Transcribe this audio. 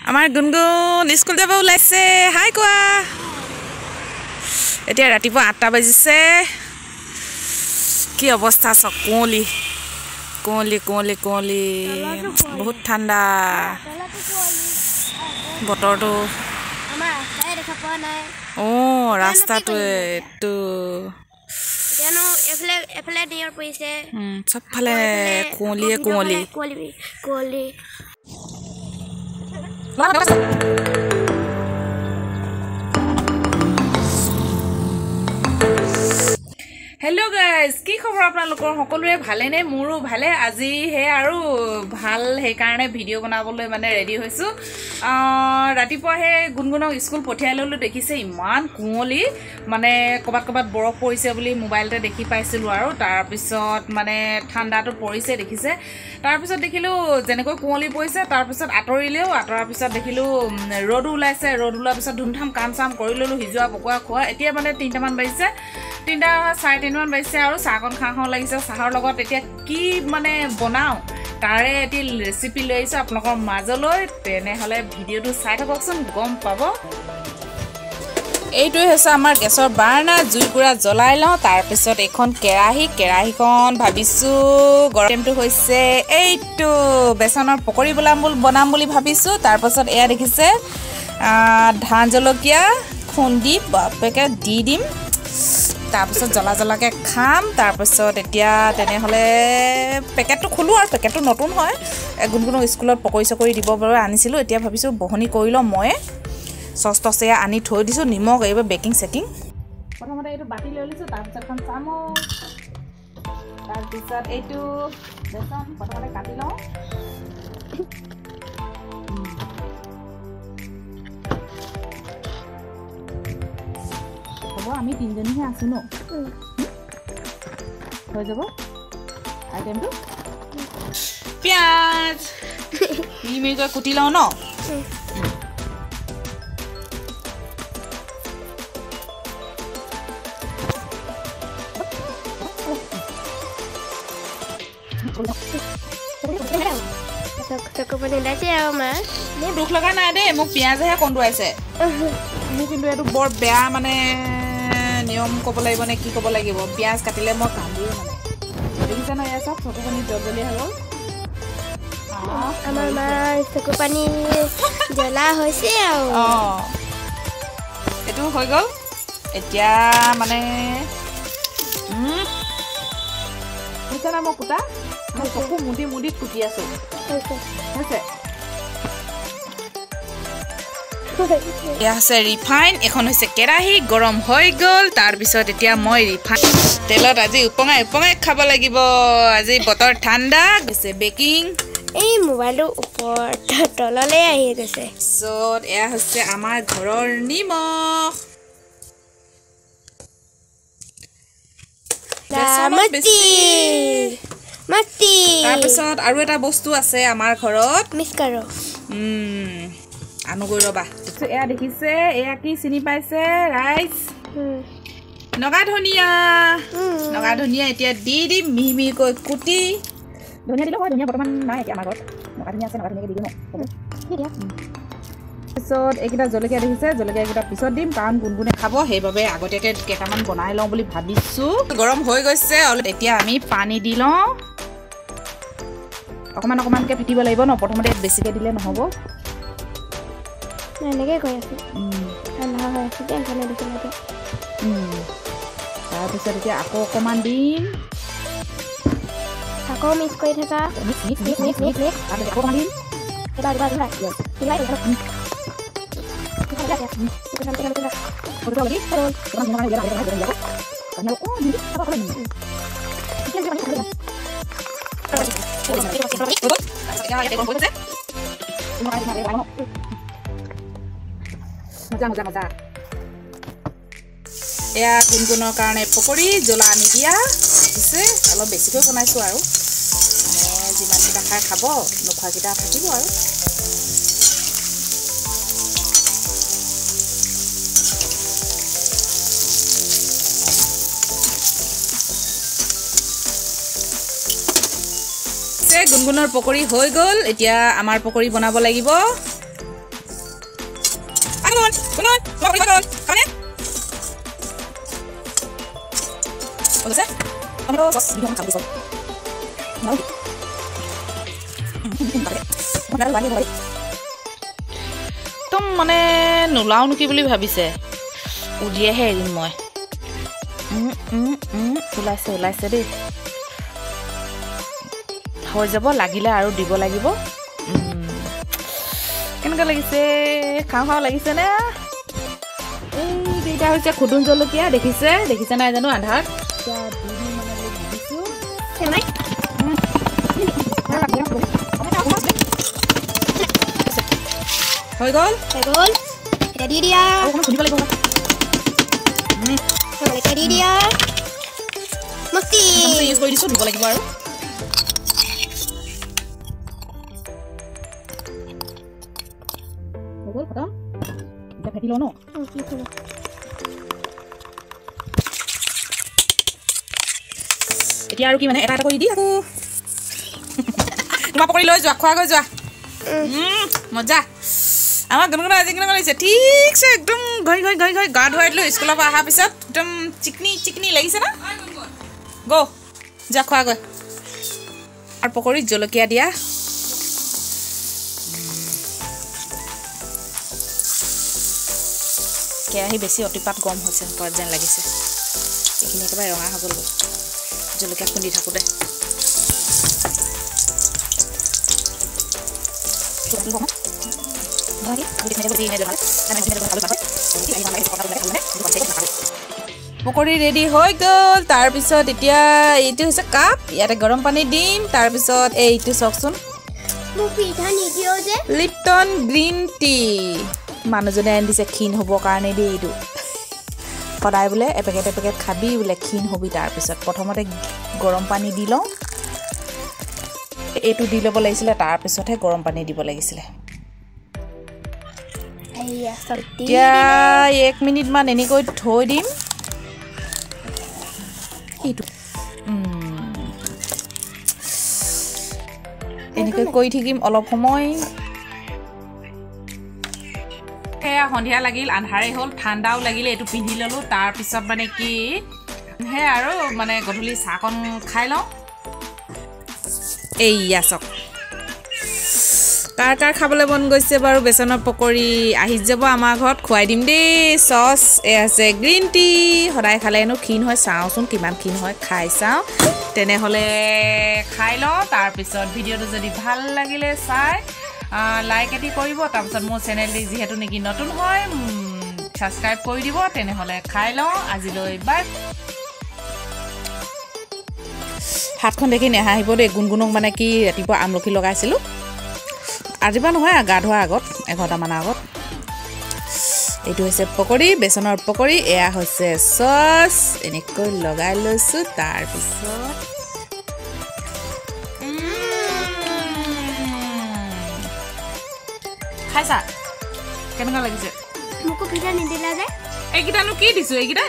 আমাৰ গুণগুণ স্কুল যাব ওলাইছে। হাই কোৱা। এতিয়া ৰাতিপুৱা 8টা বাজিছে। কি অৱস্থা চাওক, কুঁৱলী কুঁৱলী কুঁৱলী কুঁৱলী, বহুত ঠাণ্ডা বতৰটো। অঁ, ৰাস্তাটো এইটো চবফালে কুঁৱলীয়ে কুঁৱলী। হেল্ল' গাইজ, কি খবৰ আপোনালোকৰ? সকলোৰে ভালেনে? মোৰো ভালে। আজি সেই আৰু ভাল, সেইকাৰণে ভিডিঅ' বনাবলৈ মানে ৰেডি হৈছোঁ। ৰাতিপুৱা সেই গুণগুণক স্কুল পঠিয়াই ল'লোঁ। দেখিছে ইমান কুঁৱলী, মানে ক'ৰবাত ক'ৰবাত বৰফ পৰিছে বুলি মোবাইলতে দেখি পাইছিলোঁ আৰু। তাৰপিছত মানে ঠাণ্ডাটো পৰিছে দেখিছে। তাৰপিছত দেখিলোঁ যেনেকৈ কুঁৱলী পৰিছে, তাৰপিছত আঁতৰিলেও, আঁতৰাৰ পিছত দেখিলোঁ ৰ'দো ওলাইছে। ৰ'দ ওলোৱাৰ পিছত ধুমধাম কাম চাম কৰি ল'লোঁ, সিজোৱা পকোৱা খোৱা। এতিয়া মানে 3টামান বাজিছে, 3টা 3:30 মান বাজিছে আৰু চাহকণ খাওঁ খাওঁ লাগিছে। চাহৰ লগত এতিয়া কি মানে বনাওঁ তাৰে এটি ৰেচিপি লৈ আহিছোঁ আপোনালোকৰ মাজলৈ। তেনেহ'লে ভিডিঅ'টো চাই থাককচোন, গম পাব। এইটোৱে হৈছে আমাৰ গেছৰ বাৰ্ণাৰ, জুইকুৰা জ্বলাই লওঁ। তাৰপিছত এইখন কেৰাহী, কেৰাহীখন ভাবিছোঁ গৰমটো হৈছে এইটো বেচনৰ পকৰি বনাম বুলি ভাবিছোঁ। তাৰপাছত এয়া দেখিছে ধান জলকীয়া খুন্দি বাপেকে দি দিম, তাৰপিছত জ্বলা জ্বলাকৈ খাম। তাৰপিছত এতিয়া তেনেহ'লে পেকেটটো খোলোঁ আৰু পেকেটটো নতুন হয়। গুণগুণক স্কুলত পকৰি চকৰি দিব বাবে আনিছিলোঁ। এতিয়া ভাবিছোঁ বহনি কৰি লওঁ ময়ে। চচ টচ এয়া আনি থৈ দিছোঁ, নিমখ এইবোৰ বেকিং চেকিং। প্ৰথমতে এইটো বাতি লৈ লৈছোঁ, তাৰপিছত এখন চামুচ, তাৰপিছত এইটো বেচন প্ৰথমতে কাটি লওঁ। হ'ব, আমি তিনিজনীহে আছোঁ ন, হৈ যাব আইটেমটো। পিঁয়াজ মিহি মিহিকৈ কুটি লওঁ ন। মোৰ দুখ লগা নাই দেই, মোক পিঁয়াজেহে কন্দুৱাইছে। মোৰ কিন্তু এইটো বৰ বেয়া মানে নিয়ম ক'ব লাগিব নে কি ক'ব লাগিব, পিঁয়াজ কাটিলে মই কান্দোৱে মানে। দেখিছে ন, এয়া চব চকু পানী জলজলীয়া হৈ গ'ল। আমাৰ মাৰ চকু পানী জ্বলা হৈছে আৰু। অঁ, এইটো হৈ গ'ল। এতিয়া মানে হৈছে না মই কুটা, মই চকু মুদি মুদি কুটি আছোঁ। হৈছে। এয়া হৈছে ৰিফাইন, এখন হৈছে কেৰাহী, গৰম হৈ গ'ল। তাৰপিছত এতিয়া মই ৰিফাইন তেলত আজি উপঙাই উপঙাই খাব লাগিব। আজি বতৰ ঠাণ্ডা হৈছে, বেকিং। এই মোবাইলটো ওপৰত তললৈ আহি গৈছে। পিছত এয়া হৈছে আমাৰ ঘৰৰ নিমখ। তাৰপিছত আৰু এটা বস্তু আছে আমাৰ ঘৰত, আনোগৈ ৰ'বা। এয়া দেখিছে, এয়া কি চিনি পাইছে ৰাইজ? নগা ধনিয়া। নগা ধনিয়া এতিয়া দি দিম মিহি মিহিকৈ কুটি। ধনিয়া দিলেও হয়, ধনিয়া বৰ্তমান নাই এতিয়া আমাৰ ঘৰত। নগা ধনিয়া আছে, নগা ধনিয়াকে দি দিম। পিছত এইকেইটা জলকীয়া দেখিছে, জলকীয়াকেইটা পিছত দিম, কাৰণ গুণগুণে খাব, সেইবাবে আগতীয়াকৈ কেইটামান বনাই লওঁ বুলি ভাবিছোঁ। গৰম হৈ গৈছে অলপ, এতিয়া আমি পানী দি লওঁ। অকণমান অকণমানকৈ ফেটিব লাগিব ন, প্ৰথমতে বেছিকৈ দিলে নহ'ব। তাৰপিছত এতিয়া আকৌ অকণমান দিম, আকৌ মিক্স কৰি থাকা। অকণমান দিম। মজা মজা মজা। এয়া গুণগুণৰ কাৰণে পকৰি, জ্বলা নিদিয়া দিছে, অলপ বেছিকৈ বনাইছোঁ আৰু, মানে যিমানকেইটা খাই খাব, নোখোৱাকেইটা থাকিব আৰু। গুণগুণৰ পকৰি হৈ গ'ল। এতিয়া আমাৰ পকৰি বনাব লাগিব। একদম মানে নোলাও নেকি বুলি ভাবিছে, উলিয়াইহে এৰিম মই। ওলাইছে ওলাইছে দেই, হৈ যাব লাগিলে আৰু দিব লাগিব। কেনেকুৱা লাগিছে? খাওঁ খাওঁ লাগিছে নে? এইকেইটা হৈছে খুদুন জলকীয়া, দেখিছে দেখিছে নাই জানো আন্ধাৰত। হৈ গ'ল হৈ গ'ল। এতিয়া দি দিয়া, অকণমান খুন্দিব লাগিব। এতিয়া দি দিয়া, মস্তি ইউজ কৰি দিছোঁ, ধুব লাগিব আৰু। হৈ গ'ল খতম। এতিয়া ফেটি লওঁ ন। এতিয়া আৰু কি মানে এটা এটা কৰি দি থাকোঁ। তোমাৰ পকৰি লৈ যোৱা, খোৱাগৈ যোৱা। মজা। আমাৰ গুণগুণ আজি কেনেকুৱা লাগিছে? ঠিকছে একদম ঘঁহি ঘঁহি ঘঁহি ঘঁহি গা ধুৱাই দিলোঁ স্কুলৰ পৰা অহাৰ পিছত, একদম চিকনি চিকনি লাগিছে না? গ' যোৱা খোৱাগৈ। আৰু পকৰীত জলকীয়া দিয়া। কেৰাহী বেছি অতিপাত গৰম হৈছে ওপৰত যেন লাগিছে, এইখিনি একেবাৰে ৰঙা হৈ গ'লগৈ জলকীয়া খুন্দি থাকোঁতে। পকৰি ৰেডি হৈ গ'ল। তাৰপিছত এতিয়া এইটো হৈছে কাপ, ইয়াতে গৰম পানী দিম। তাৰপিছত এইটো চাওকচোন, লিপটন গ্ৰীণ টি, মানুহজনে আনি দিছে ক্ষীণ হ'বৰ কাৰণে দেই। এইটো সদায় বোলে এপেকেট এপেকেট খাবি বোলে, ক্ষীণ হ'বি। তাৰপিছত প্ৰথমতে গৰম পানী দি লওঁ, এইটো দি ল'ব লাগিছিলে, তাৰপিছতহে গৰম পানী দিব লাগিছিলে। এতিয়া 1 মিনিটমান এনেকৈ থৈ দিম। এইটো এনেকৈ কৰি থাকিম অলপ সময়। সেয়া সন্ধিয়া লাগিল, আন্ধাৰেই হ'ল, ঠাণ্ডাও লাগিলে, এইটো পিন্ধি ল'লোঁ। তাৰপিছত মানে কি সেয়া আৰু মানে গধূলি চাহকণ খাই লওঁ। এইয়া চাওক, কাৰ কাৰ খাবলৈ মন গৈছে বাৰু বেচনৰ পকৰি, আহি যাব আমাৰ ঘৰত, খুৱাই দিম দেই। চচ, এয়া আছে গ্ৰীণ টি, সদায় খালে হেনো ক্ষীণ হয়। চাওঁচোন কিমান ক্ষীণ হয়, খাই চাওঁ। তেনেহ'লে খাই লওঁ। তাৰপিছত ভিডিঅ'টো যদি ভাল লাগিলে চাই লাইক এটি কৰিব। তাৰপিছত মোৰ চেনেলটি যিহেতু নেকি নতুন হয়, ছাবস্ক্ৰাইব কৰি দিব। তেনেহ'লে খাই লওঁ আজিলৈ, বাই। হাতখন দেখি নেহাঁহিব দেই। গুণগুণক মানে কি ৰাতিপুৱা আমলখি লগাইছিলোঁ, ৰাতিপুৱা নহয় গা ধোৱাৰ আগত এঘণ্টামানৰ আগত। এইটো হৈছে পকৰি, বেচনৰ পকৰি। এয়া হৈছে চচ, এনেকৈ লগাই লৈছোঁ। তাৰপিছত খাইছা, কেনেকুৱা লাগিছে? মোকো পিঠা নিদিলা যে। এইকেইটানো কি দিছোঁ এইকেইটা?